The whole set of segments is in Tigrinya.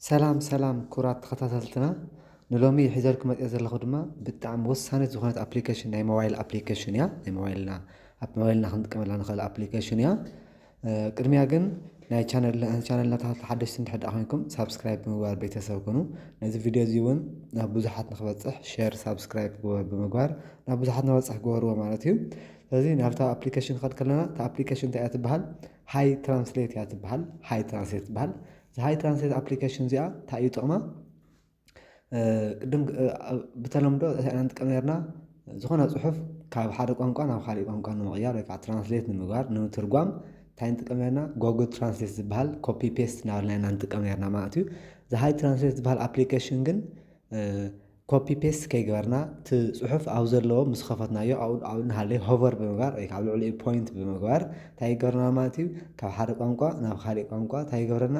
ሰላም ሰላም ክቡራት ተኸታተልትና፣ ንሎሚ ሒዘልኩም መፅአ ዘለኹ ድማ ብጣዕሚ ወሳነት ዝኾነት ኣፕሊኬሽን ናይ ሞባይል ኣፕሊኬሽን እያ። ናይ ሞባይልና ኣብ ሞባይልና ክንጥቀመላ ንኽእል ኣፕሊኬሽን እያ። ቅድሚያ ግን ናይ ቻነልና ተሓደስቲ እንድሕር ኮይንኩም ሳብስክራይብ ብምግባር ቤተሰብ ኩኑ። ነዚ ቪድዮ እዚ እውን ናብ ብዙሓት ንክበፅሕ ሸር፣ ሳብስክራይብ ብምግባር ናብ ብዙሓት ንክበፅሕ ግበርዎ ማለት እዩ። ስለዚ ናብታ ኣፕሊኬሽን ክኸድ ከለና እታ ኣፕሊኬሽን እንታይ እያ ትበሃል? ሃይ ትራንስሌት እያ ትበሃል። ሃይ ትራንስሌት ትበሃል። እዚ ሃይ ትራንስሌት ኣፕሊኬሽን እዚኣ እንታይ እዩ ጥቕማ? ቅድም ብተለምዶ እዚኣ ንጥቀም ነርና፣ ዝኾነ ፅሑፍ ካብ ሓደ ቋንቋ ናብ ካሊእ ቋንቋ ንምቕያር ወይ ከዓ ትራንስሌት ንምግባር፣ ንምትርጓም እንታይ ንጥቀም ነርና? ጎግል ትራንስሌት ዝበሃል ኮፒ ፔስት እናበልና ኢና ንጥቀም ነርና ማለት እዩ። እዚ ሃይ ትራንስሌት ዝበሃል ኣፕሊኬሽን ግን ኮፒ ፔስት ከይገበርና እቲ ፅሑፍ ኣብ ዘለዎ ምስ ከፈትናዮ ኣብኡ ኣብኡ እናሃለየ ሆቨር ብምግባር ወይ ከዓ ኣብ ልዕሊኡ ፖይንት ብምግባር እንታይ ይገብረና ማለት እዩ? ካብ ሓደ ቋንቋ ናብ ካሊእ ቋንቋ እንታይ ይገብረና?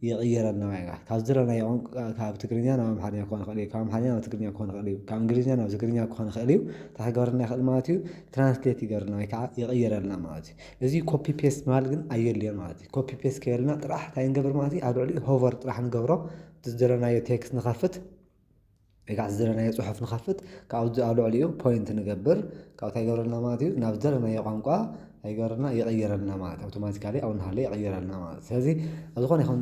ይቕይረልና ማለት እዩ። ካብ ዝደለናዮ ቋንቋ ካብ ትግርኛ ናብ ኣምሓርኛ ክኾን ይኽእል እዩ፣ ካብ ኣምሓርኛ ናብ ትግርኛ ክኾን ይኽእል እዩ፣ ካብ እንግሊዝኛ ናብ ትግርኛ ክኾን ይኽእል እዩ። እንታይ ክገብረልና ይኽእል ማለት እዩ? ትራንስሌት ይገብረልና ወይ ከዓ ይቕይረልና ማለት እዩ። እዚ ኮፒ ፔስት ምባል ግን ኣየድልዮን ማለት እዩ። ኮፒ ፔስት ከየልና ጥራሕ እንታይ ንገብር ማለት እዩ? ኣብ ልዕሊኡ ሆቨር ጥራሕ ንገብሮ፣ እቲ ዝደለናዮ ቴክስት ንኸፍት ወይ ከዓ ዝደለናዮ ፅሑፍ ንኸፍት፣ ካብኡ ዝ- ኣብ ልዕሊኡ ፖይንት ንገብር፣ ካብኡ እንታይ ይገብረልና ማለት እዩ? ናብ ዝደለናዮ ቋንቋ እንታይ ይገብረልና? ይቕይረልና ማለት እዩ። ኣውቶማቲካሊ ኣብኡ እናሃለ ይቕይረልና ማለት እዩ። ስለዚ ኣብ ዝኾነ ይኹን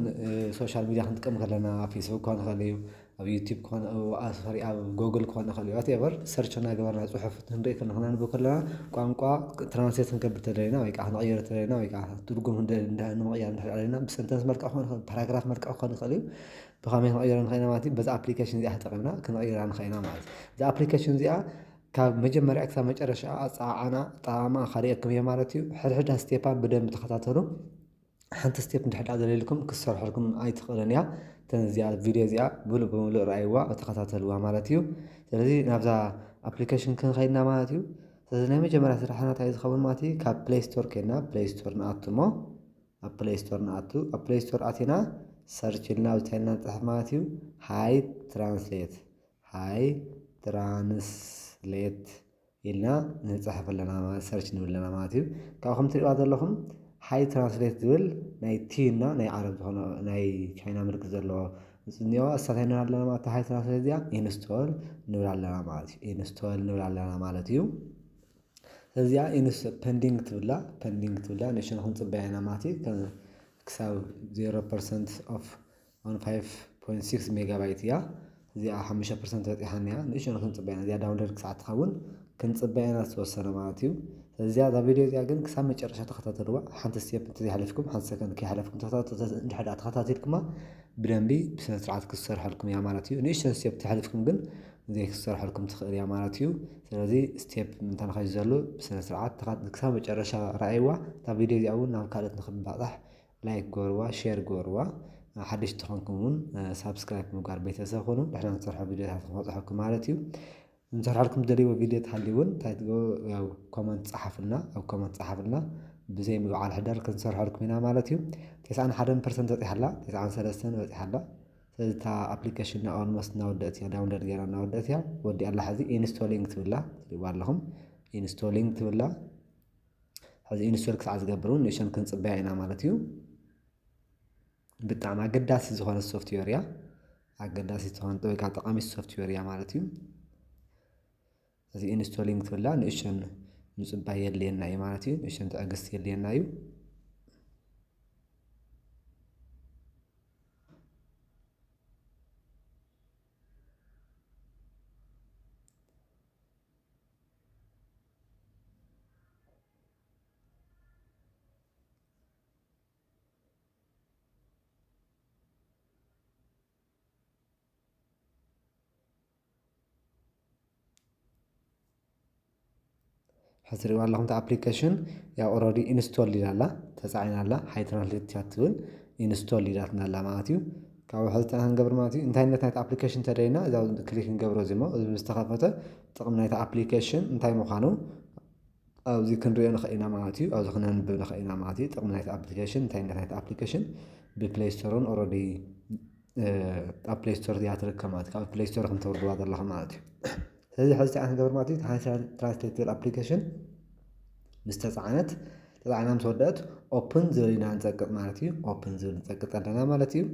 ሶሻል ሚድያ ክንጥቀም ከለና፣ ፌስቡክ ክኾን ይኽእል እዩ፣ ኣብ ዩቲዩብ ክኾን፣ ኣብ- ሶሪ፣ ኣብ ጎግል ክኾን ይኽእል እዩ፣ ዋትኤቨር ሰርች እናገበርና ፅሑፍ ክንርኢ ከለና፣ ክነንብብ ከለና ቋንቋ ትራንስሌት ክንገብር ተደሊና ወይ ከዓ ክንቕይር ተደሊና ወይ ከዓ ትርጉም ክንደ- እንዳ- ንምቕያር እንድሕር ደሊና ብሰንተንስ መልክዕ ክኾን ይኽእል፣ ፓራግራፍ መልክዕ ክኾን ይኽእል እዩ። ብኸመይ ክንቕይሮ ንኽእል ኢና ማለት እዩ? በዛ ኣፕሊኬሽን እዚኣ ተጠቒምና ክንቕይራ ንኽእል ኢና ማለት እዩ። እዛ ኣፕሊኬሽን እዚኣ ካብ መጀመርያ ክሳብ መጨረሻ ኣፀዓዕዓና፣ ኣጠቓቕማ ከርእየኩም እየ ማለት እዩ። ሕድሕዳ ስቴፓ ብደንብ ተኸታተሉ። ሓንቲ ስቴፕ እንድሕር ደኣ ዘሊልኩም ክትሰርሐልኩም ኣይትኽእልን እያ። እተን እዚኣ ቪድዮ እዚኣ ምሉእ ብምሉእ ረኣይዋ፣ ተኸታተልዋ ማለት እዩ። ስለዚ ናብዛ ኣፕሊኬሽን ክንኸይድና ማለት እዩ። ስለዚ ናይ መጀመርያ ስራሕና እንታይ ዝኸውን ማለት እዩ? ካብ ፕሌይ ስቶር ከይድና፣ ፕሌይ ስቶር ንኣቱ እሞ፣ ኣብ ፕሌይ ስቶር ንኣቱ። ኣብ ፕሌይ ስቶር ኣቲና ሰርች ኢልና ኣብ እንታይ ኢልና ንፅሕፍ ማለት እዩ? ሃይ ትራንስሌት፣ ሃይ ትራንስሌት ኢልና ንፅሕፍ ኣለና ማለት፣ ሰርች ንብል ኣለና ማለት እዩ። ካብኡ ከም ትሪእዋ ዘለኹም ሃይ ትራንስሌት ዝብል ናይ ቲ እና ናይ ዓረብ ዝኾነ ናይ ቻይና ምልክት ዘለዎ እኒኦ፣ እሳ እንታይ ንብል ኣለና ማለት፣ ሃይ ትራንስሌት እዚኣ ኢንስቶል ንብል ኣለና ማለት እዩ። ኢንስቶል ንብል ኣለና ማለት እዩ። እዚኣ ኢንስ- ፐንዲንግ ትብላ፣ ፐንዲንግ ትብላ፣ ንእሽቶ ክንፅበያ ኢና ማለት እዩ። ከ- ክሳብ ዜሮ ፐርሰንት ኦፍ ዋን ፋይቭ ፖይንት ሲክስ ሜጋባይት እያ። እዚኣ ሓሙሽተ ፐርሰንት በፂሓ እኒኣ፣ ንእሽቶ ክንፅበያ ኢና። እዚኣ ዳውንሎድ ክሳዕ ትኸውን ክንፅበያ ኢና ዝተወሰነ ማለት እዩ። እዚኣ እዛ ቪድዮ እዚኣ ግን ክሳብ መጨረሻ ተኸታተልዋ። ሓንቲ ስቴፕ እንተዘይሓለፍኩም፣ ሓንቲ ሰከንድ ከይሓለፍኩም ተኸታተ- እንድሕር ደኣ ተኸታቲልኩማ ብደንቢ ብስነ ስርዓት ክትሰርሐልኩም እያ ማለት እዩ። ንእሽተን ስቴፕ ተሓሊፍኩም ግን ዘይክሰርሐልኩም ትኽእል እያ ማለት እዩ። ስለዚ ስቴፕ ምንታይ ንኸይድ ዘሎ ብስነ ስርዓት ተኸ- ክሳብ መጨረሻ ረኣይዋ። እታ ቪድዮ እዚኣ እውን ናብ ካልኦት ንክባፃሕ ላይክ ገበርዋ፣ ሼር ገበርዋ። ሓደሽቲ ተኾንኩም እውን ሳብስክራይብ ምግባር ቤተሰብ ኹኑ። ንሕና ንሰርሖ ቪድዮታት ክበፅሐኩም ማለት እዩ። ንሰርሐልኩም ደልይዎ ቪድዮ ተሃልዩ እውን እንታይ ትገብሩ? ያው ኮመንት ፀሓፍልና፣ ኣብ ኮመንት ፀሓፍልና። ብዘይ ምውዓል ሕደር ክንሰርሐልኩም ኢና ማለት እዩ። ተስዓን ሓደን ፐርሰንት በፂሓ ኣላ፣ ተስዓን ሰለስተን በፂሓ ኣላ። ስለዚ እታ ኣፕሊኬሽን ኦልሞስት እናወደእት እያ፣ ዳውንሎድ ገይራ እናወደእት እያ። ወዲኣ ኣላ፣ ሕዚ ኢንስቶሊንግ ትብላ ትሪእዋ ኣለኹም። ኢንስቶሊንግ ትብላ። ሕዚ ኢንስቶል ክሳዕ ዝገብር እውን ንእሽተን ክንፅበያ ኢና ማለት እዩ። ብጣዕሚ ኣገዳሲ ዝኾነ ሶፍትዌር እያ። ኣገዳሲ ዝኾነ ወይ ከዓ ጠቓሚት ሶፍትዌር እያ ማለት እዩ። እዚ ኢንስቶሊንግ ትብላ ንእሽተን ምፅባይ የድልየና እዩ ማለት እዩ። ንእሽተን ትዕግስቲ የድልየና እዩ። ሕዚ ትሪእዋ ኣለኹም፣ እታ ኣፕሊኬሽን ያው ኦልሬዲ ኢንስቶል ኢላ ኣላ፣ ተፃዒና ኣላ። ሃይ ትራንስሌት እያ ትብል፣ ኢንስቶል ኢላትና ኣላ ማለት እዩ። ካብኡ ሕዚ እንታይ ክንገብር ማለት እዩ? እንታይነት ናይቲ ኣፕሊኬሽን ተደይና እዛ ክሊክ ክንገብሮ፣ እዚ እሞ እዚ ዝተኸፈተ ጥቕሚ ናይቲ ኣፕሊኬሽን እንታይ ምዃኑ ኣብዚ ክንሪኦ ንኽእል ኢና ማለት እዩ። ኣብዚ ክነንብብ ንኽእል ኢና ማለት እዩ። ጥቕሚ ናይቲ ኣፕሊኬሽን፣ እንታይነት ናይቲ ኣፕሊኬሽን ብፕሌይ ስቶር እውን ኦልሬዲ ኣብ ፕሌይ ስቶር እያ ትርከብ ማለት እዩ። ካብ ፕሌይ ስቶር ከም ተውርድዋ ዘለኹም ማለት እዩ። ስለዚ ሕዚ እንታይ ክንገብር ማለት እዩ? ሃይ ትራንስሌት ትብል ኣፕሊኬሽን ምስ ተፃዕነት፣ ተፃዕና ምስ ወደአት ኦፕን ዝብል ኢና ንፀቅጥ ማለት እዩ። ኦፕን ዝብል ንፀቅጥ ኣለና ማለት እዩ።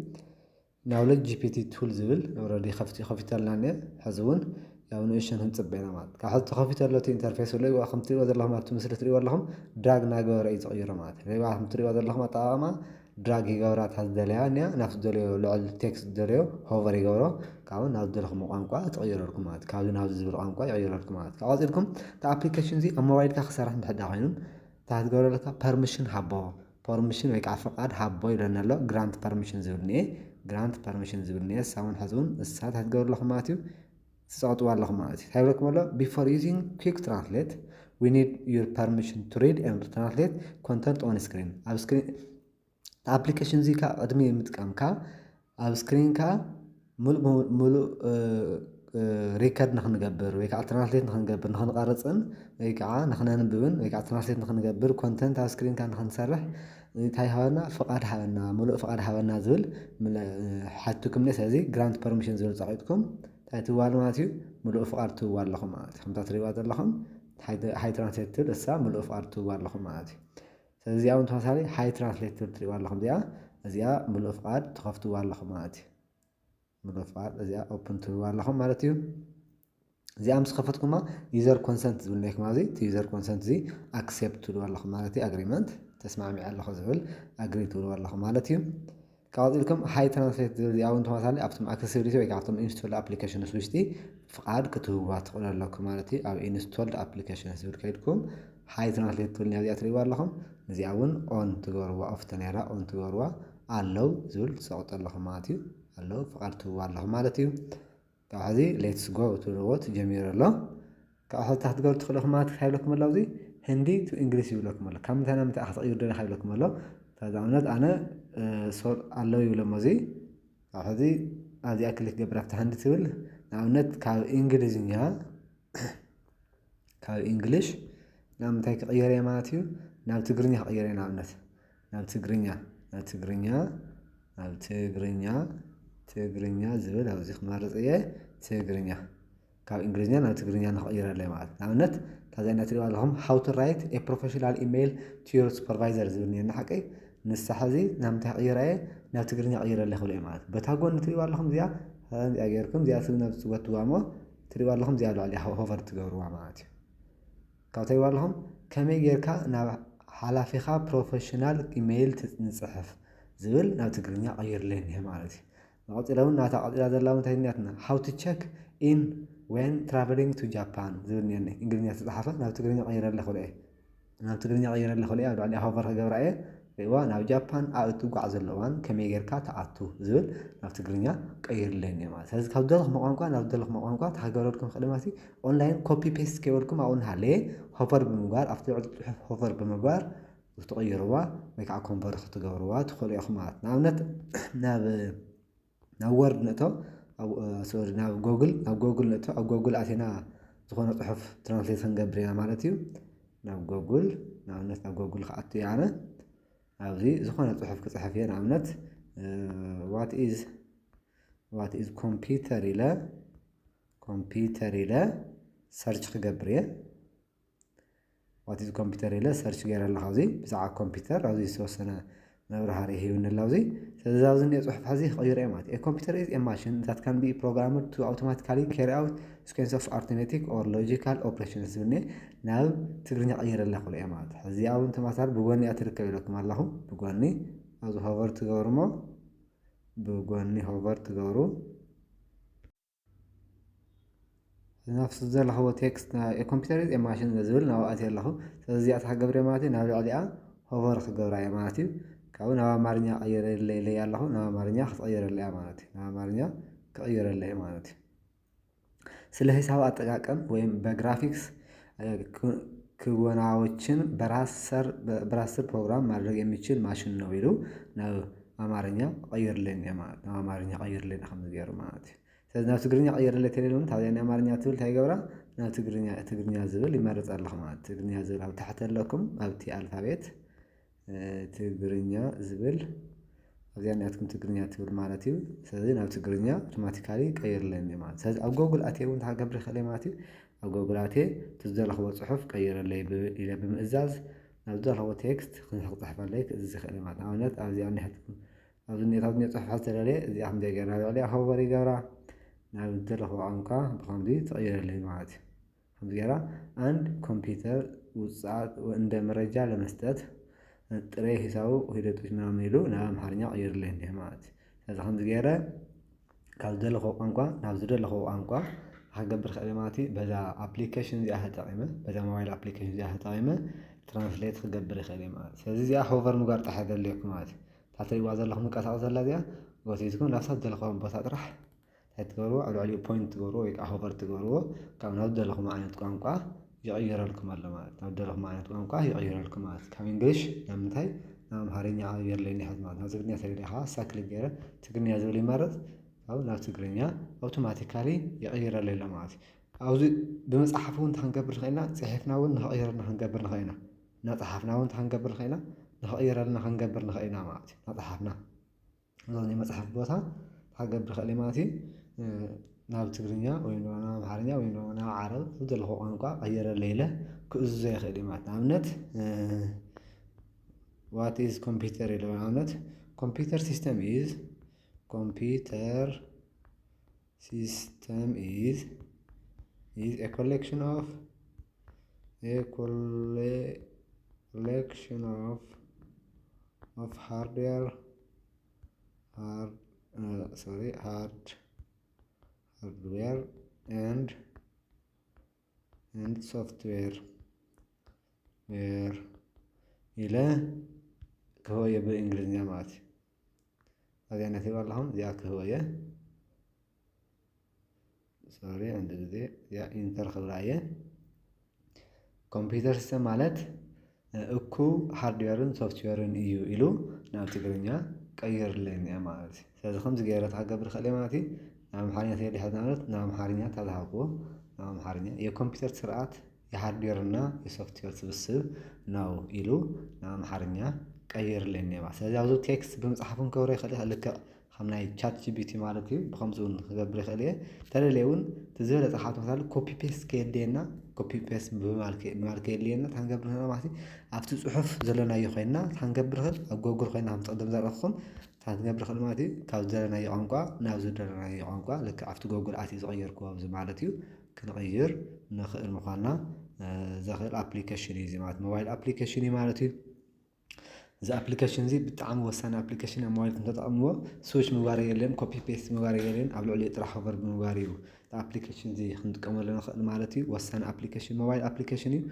knowledge G P T tool ዝብል already ከፊቱ ከፊቱ ኣለና እኒአ። ሕዚ እውን ያው ንእሽተን ክንፅበ ኢና ማለት ካብ ሕዚ ተኸፊቱ ኣሎ እቲ ኢንተርፌስ ኣሎ ይዋ ከም ትሪእዎ ዘለኹም ኣብቲ ምስሊ ትሪእዎ ኣለኹም ድራግ እናገበረ እዩ ዝቕይሮ ማለት እዩ። ሪዋ ከም ትሪእዎ ዘለኹም ኣጠቓቕማ ድራግ ይገብራ እታ ዝደለያ እኒኣ ናብቲ ዝደለዮ ልዕል ቴክስት ዝደለዮ ሆቨር ይገብሮ ካብኡ ናብ ዝደለኹም ቋንቋ ትቕይረልኩም ማለት እዩ። ካብዚ ናብዚ ዝብል ቋንቋ ይቕይረልኩም ማለት እዩ። ካብ ቀፂልኩም እቲ ኣፕሊኬሽን እዚ ኣብ ሞባይልካ ክሰርሕ እንድሕር ዳ ኮይኑ እንታይ ክትገብሮ ኣለካ ፐርሚሽን ሃቦ ፐርሚሽን ወይ ከዓ ፍቓድ ሃቦ ይብለና ኣሎ። ግራንት ፐርሚሽን ዝብል እኒአ ግራንት ፐርሚሽን ዝብል እኒአ እሳ እውን ሕዚ እውን እሳ እንታይ ክትገብሩ ኣለኹም ማለት እዩ ትፀቕጥዋ ኣለኹም ማለት እዩ። እንታይ ይብለኩም ኣሎ before using Quick Translate we need your permission to read and translate content on screen ኣብ ስክሪን ኣፕሊኬሽን እዚ ከዓ ቅድሚ ምጥቃምካ ኣብ ስክሪንካ ሙሉእ ብሙሉእ ሪከርድ ንክንገብር ወይ ከዓ ትራንስሌት ንክንገብር ንክንቐርፅን ወይ ከዓ ንክነንብብን ወይ ከዓ ትራንስሌት ንክንገብር ኮንተንት ኣብ ስክሪንካ ንክንሰርሕ እንታይ ሃበና ፍቓድ ሃበና ሙሉእ ፍቓድ ሃበና ዝብል ሓትኩም ነ ስለዚ ግራንት ፐርሚሽን ዝብል ፀቂጥኩም እንታይ ትዋል ማለት እዩ ሙሉእ ፍቓድ ትዋ ኣለኹም ማለት እዩ ከምታ ትሪዋ ዘለኹም ሃይ ትራንስሌት ትብል እሳ ሙሉእ ፍቓድ ትዋ ኣለኹም ማለት እዩ ስለዚ እዚኣ እውን ተመሳሳሊ ሃይ ትራንስሌት ትብል ትሪዋ ኣለኹም እዚኣ እዚኣ ሙሉእ ፍቓድ ትኸፍትዋ ኣለኹም ማለት እዩ ሙሉእ ፍቓድ እዚኣ ኦፕን ትብልዋ ኣለኹም ማለት እዩ። እዚኣ ምስ ከፈትኩማ ዩዘር ኮንሰንት ዝብል ናይ ክማዚ እቲ ዩዘር ኮንሰንት እዚ ኣክሴፕት ትብልዋ ኣለኹም ማለት እዩ። ኣግሪመንት ተስማዕሚዐ ኣለኹ ዝብል ኣግሪ ትብልዋ ኣለኹም ማለት እዩ። ካብ ቀፂልኩም ሃይ ትራንስሌት ዝብል እዚኣ እውን ተመሳሳሊ ኣብቶም ኣክሰሲቢሊቲ ወይ ካብቶም ኢንስቶልድ ኣፕሊኬሽንስ ውሽጢ ፍቓድ ክትህብዋ ትኽእሉ ኣለኩም ማለት እዩ። ኣብ ኢንስቶልድ ኣፕሊኬሽንስ ዝብል ከይድኩም ሃይ ትራንስሌት ትብል እዚኣ ትሪእዋ ኣለኹም። እዚኣ እውን ኦን ትገብርዋ ኦፍተ ነይራ ኦን ትገብርዋ ኣለው ዝብል ትሰቕጡ ኣለኹም ማለት እዩ። ኣለዉ ፍቓድ ትህቡ ኣለኹም ማለት እዩ። ካብ ሕዚ ሌትስ ጎ ትብልዎ ትጀሚሩ ኣሎ። ካብ ሕዚ ታሕቲ ገሩ ትኽእሉ ማለት እንታይ ይብለኩም ኣሎ ኣብዚ ህንዲ ቱ እንግሊሽ ይብለኩም ኣሎ። ካብ ምንታይ ናብ ምንታይ ክትቕይሩ ደለኻ ይብለኩም ኣሎ። ንኣብነት ኣነ ሶል ኣለዉ ይብለሞ እዚ ካብ ሕዚ ኣብዚኣ ክሊክ ገብር ኣብቲ ህንዲ ትብል ንኣብነት ካብ እንግሊዝኛ ካብ እንግሊሽ ናብ ምንታይ ክቕየር እየ ማለት እዩ ናብ ትግርኛ ክቕየር እየ ንኣብነት ናብ ትግርኛ ናብ ትግርኛ ናብ ትግርኛ ትግርኛ ዝብል ኣብዚ ክመርፅ እየ ትግርኛ ካብ እንግሊዝኛ ናብ ትግርኛ ንኽቕይረለይ ማለት ንኣብነት ታዛ ኢና ትሪእዋ ኣለኹም how to write a professional email to your supervisor ዝብል እኒአና ሓቀይ ንሳ ሕዚ ናብ ምንታይ ክቕይራ እየ ናብ ትግርኛ ክቕይረለይ ክብሎ እየ ማለት በታ ጎኒ ትሪእዋ ኣለኹም እዚኣ እዚኣ ገይርኩም እዚኣ ስብ ናብ ዝፅወትዋ እሞ ትሪእዋ ኣለኹም እዚኣ ልዕሊ ሆቨር ትገብርዋ ማለት እዩ ካብ ትሪእዋ ኣለኹም ከመይ ጌርካ ናብ ሓላፊኻ ፕሮፌሽናል ኢሜይል ንፅሕፍ ዝብል ናብ ትግርኛ ቀይርለይ እኒሀ ማለት እዩ ንቐፂላ እውን ናታ ቀፂላ ዘላ እውን እንታይ እኒኣትና how to check in when traveling to Japan ዝብል እኒአኒ እንግሊዝኛ ዝተፅሓፈ ናብ ትግርኛ ቀይረለ ክብሎ እየ ናብ ትግርኛ ቀይረለ ክብሎ እየ ኣብ ልዕሊ ሆቨር ክገብራ እየ ሪእዋ ናብ ጃፓን ኣብ እትጓዓዘሉ እዋን ከመይ ጌርካ ትኣቱ ዝብል ናብ ትግርኛ ቀይርለይ እኒኦ ማለት ስለዚ ካብ ዝደለኹም ቋንቋ ናብ ዝደለኹም ቋንቋ ተሃገረልኩም ክእል ማለት ኦንላይን ኮፒ ፔስት ከይበልኩም ኣብኡ እናሃለየ ሆቨር ብምግባር ኣብቲ ልዕሊ ፅሑፍ ሆቨር ብምግባር ክትቕይርዋ ወይ ከዓ ኮንቨርት ክትገብርዋ ትኽእሉ ኢኹም ማለት ንኣብነት ናብ ናብ ወርድ ንእቶ ሶሪ ናብ ጎግል ናብ ጎግል ንእቶ ኣብ ጎግል ኣቴና ዝኾነ ፅሑፍ ትራንስሌት ክንገብር ኢና ማለት እዩ ናብ ጎግል ንኣብነት ናብ ጎግል ክኣቱ እየ ኣነ ኣብዚ ዝኾነ ፅሑፍ ክፅሕፍ እየ ንኣብነት what is what is computer ኢለ ኮምፒውተር ኢለ ሰርች ክገብር እየ what is computer ኢለ ሰርች ገይረ ኣለኹ ኣብዚ ብዛዕባ ኮምፒውተር ኣብዚ ዝተወሰነ መብራህርሂ ሂብኒ ኣሎ ኣብዚ ስለዚ ኣብዚ እኒኦ ፅሑፍ ሕዚ ክቕይሮ እየ ማለት እዩ computer is a machine that can be programmed to automatically carry out sequence of arithmetic or logical operations ዝብልኒ ናብ ትግርኛ ቀይረለ ክብሎ እየ ማለት እዩ ሕዚ እውን ተማሳር ብጎኒ እያ ትርከብ ኢለኩም ኣለኹ ብጎኒ ኣብዚ ሆቨር ትገብርሞ ብጎኒ ሆቨር ትገብሩ ናብቲ ዘለኽዎ ቴክስት ኮምፒውተር ማሽን ዝብል ናብኡ ኣትየ ኣለኹ ስለዚ እዚኣ ተክገብረ ማለት እዩ ናብ ልዕሊኣ ሆቨር ክገብራ እየ ማለት እዩ ካብኡ ናብ ኣማርኛ ቀይረለይ ኣለኹ ናብ ኣማርኛ ክትቀይረለ እያ ማለት እዩ ናብ ኣማርኛ ክቀይረለ እየ ማለት እዩ ስለ ሂሳብ ኣጠቃቀም ወይም በግራፊክስ ክወናዎችን በራሰር ፕሮግራም ማድረግ የሚችል ማሽን ነው ኢሉ ናብ ኣማርኛ ቀይርልን እየ ማለት ናብ ኣማርኛ ቀይርልን ከም ዝገይሩ ማለት እዩ ስለዚ ናብ ትግርኛ ቀይርለ ተለለ እውን ታብዚኣ ናይ ኣማርኛ ትብል እንታይ ይገብራ ናብ ትግርኛ ትግርኛ ዝብል ይመርፅ ኣለኹ ማለት ትግርኛ ዝብል ኣብ ታሕቲ ኣለኩም ኣብቲ ኣልፋቤት ትግርኛ ዝብል ኣብዚኣ ናትኩም ትግርኛ ትብል ማለት እዩ ስለዚ ናብ ትግርኛ ኣውቶማቲካሊ ቀይርለኒ ማለት ስለዚ ኣብ ጎግል ኣትየ እውን እንታይ ክገብር ይኽእል ማለት እዩ ኣብ ጎግል ኣትየ እቲ ዝደለኽዎ ፅሑፍ ቀይረለይ ኢለ ብምእዛዝ ናብ ዝደለኽዎ ቴክስት ክፅሕፈለይ ክእዝዝ ይኽእል ማለት ንኣብነት ኣብዚኣ ናይ ኣብዚ ኔት ኣብዚ ጽሑፍ ሓዝ ተደለየ እዚኣ ከም ጌርና ልዕሊኣ ሆቨር ይገብራ ናብ ዝደለኹ ቋንቋ ብኸምዚ ትቕይረለይ ማለት እዩ። ከምዚ ጌራ ኣንድ ኮምፒውተር ውፅኣት እንደ መረጃ ለመስጠት ጥሬ ሂሳቡ ሂደቶች ምናምን ኢሉ ናብ ኣምሓርኛ ቀይርለይ እንዲህ ማለት እዩ። ስለዚ ከምዚ ገይረ ካብ ዝደለኹ ቋንቋ ናብ ዝደለኹ ቋንቋ ክገብር ክእል ማለት እዩ። በዛ ኣፕሊኬሽን እዚኣ ተጠቂመ በዛ ሞባይል ኣፕሊኬሽን እዚኣ ተጠቂመ ትራንስሌት ክገብር ይኽእል እዩ ማለት እዩ። ስለዚ እዚኣ ሆቨር ምግባር ጥራሕ ዘድልየኩም ማለት እዩ። እታ ትሪእዋ ዘለኹም ምንቀሳቐስ ዘላ እዚኣ ጎቲትኩም ናብ ዝደለኹም ቦታ ጥራሕ እንታይ ትገብርዎ ኣብ ልዕሊኡ ፖይንት ትገብርዎ ወይ ከዓ ሆቨር ትገብርዎ ካብ ናብ ዝደለኹም ዓይነት ቋንቋ ይቕይረልኩም ኣሎ ማለት ናብ ዝደለኹም ዓይነት ቋንቋ ይቕይረልኩም ማለት ካብ እንግሊሽ ናብ ምንታይ ናብ ኣምሓርኛ ይቕይረለይ እንዲሕዝ ማለት ናብ ትግርኛ ተደሊኻ ሳክል ገይረ ትግርኛ ዝብል ይመረፅ ካብ ናብ ትግርኛ ኣውቶማቲካሊ ይቕይረለይ ኣሎ ማለት እዩ። ኣብዚ ብምፅሓፍ እውን ክንገብር ንኽእልና ፅሒፍና እውን ንኽቕይረልና ክንገብር ንኽእልና እናፅሓፍና እውን ክንገብር ንኽእልና ንኽቕይረልና ክንገብር ንኽእልና ማለት እዩ እናፅሓፍና እዞም ናይ መፅሓፍ ቦታ ክገብር ይኽእል ማለት እዩ ናብ ትግርኛ ወይ ናብ ኣምሓርኛ ወይ ናብ ዓረብ ዝደለኹ ቋንቋ ቀየረለ ኢለ ክእዝዞ ይኽእል እዩ ማለት ንኣብነት what is computer ኢለ ንኣብነት computer system is computer system is is a collection of a collection of of hardware hard uh, sorry hard hardware and and software where ኢለ ክህቦ እየ ብእንግሊዝኛ ማለት እዩ። ኣብዚኣ ነትሪባ ኣለኹም እዚኣ ክህቦ እየ። ሶሪ ሓንቲ ግዜ እዚኣ ኢንተር ክብላ እየ። ኮምፒውተር ሲስተም ማለት እኩብ ሃርድዌርን ሶፍትዌርን እዩ ኢሉ ናብ ትግርኛ ቀይርለይ እኒአ ማለት እዩ። ስለዚ ከምዚ ገይረ ክገብር ይኽእል እየ ማለት እዩ። ናብ ኣምሓርኛ ተይልሐት ማለት ናብ ኣምሓርኛ ታዝሃብክዎ ናብ ኣምሓርኛ የኮምፒውተር ስርዓት የሃርድዌርና የሶፍትዌር ስብስብ ነው ኢሉ ናብ ኣምሓርኛ ቀይርለይ እኒአ ማለት ስለዚ ኣብዚ ቴክስት ብምፅሓፍ እውን ክገብሮ ይኽእል ልክዕ ከም ናይ ቻት ጂፒቲ ማለት እዩ። ብኸምዚ እውን ክገብር ይኽእል እየ። ተደልየ እውን እቲ ዝበለፀ ካብ ተመሳለ ኮፒ ፔስት ከየድልየና ኮፒ ፔስት ብምባል ከየድልየና እንታይ ክንገብር ንኽእል ማለት ኣብቲ ፅሑፍ ዘለናዮ ኮይንና እንታይ ክንገብር ንኽእል ኣብ ጎግል ኮይንና ከም ትቕድም ዘርእኹም እንታይ ክንገብር ንኽእል ማለት እዩ። ካብ ዝደለናዮ ቋንቋ ናብ ዝደለናዮ ቋንቋ ልክዕ ኣብቲ ጎግል ኣትዩ ዝቐየርክዎ ኣብዚ ማለት እዩ ክንቕይር ንኽእል ምዃንና ዘኽእል ኣፕሊኬሽን እዩ እዚ ማለት ሞባይል ኣፕሊኬሽን እዩ ማለት እዩ። እዚ ኣፕሊኬሽን እዚ ብጣዕሚ ወሳኒ ኣፕሊኬሽን ኣብ ሞባይልኩም ተጠቐምዎ። ስዊች ምግባር የለን፣ ኮፒ ፔስት ምግባር የለን፣ ኣብ ልዕሊኡ ጥራሕ ሆቨር ብምግባር እዩ ኣፕሊኬሽን እዚ ክንጥቀመሉ ንኽእል ማለት እዩ። ወሳኒ ኣፕሊኬሽን ሞባይል ኣፕሊኬሽን እዩ።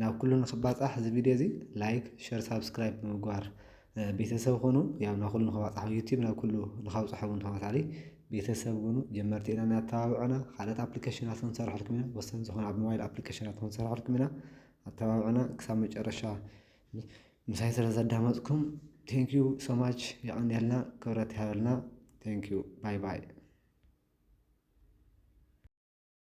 ናብ ኩሉ ንክባፃሕ እዚ ቪድዮ እዚ ላይክ፣ ሸር፣ ሳብስክራይብ ብምግባር ቤተሰብ ኾኑ። ያው ናብ ኩሉ ንክባፃሕ ዩቲብ ናብ ኩሉ ንካብፅሖ እውን ተመሳሳሊ ቤተሰብ ኾኑ። ጀመርቲ ኢና እናተባብዑና ካልኦት ኣፕሊኬሽናት ክንሰርሐልኩም ኢና። ወሳኒ ዝኾነ ኣብ ሞባይል ኣፕሊኬሽናት ክንሰርሐልኩም ኢና። ኣተባብዑና ክሳብ መጨረሻ ምሳይ ስለ ዘዳመፅኩም thank you so much የቐንየልና ክብረት ይሃበልና thank you bye bye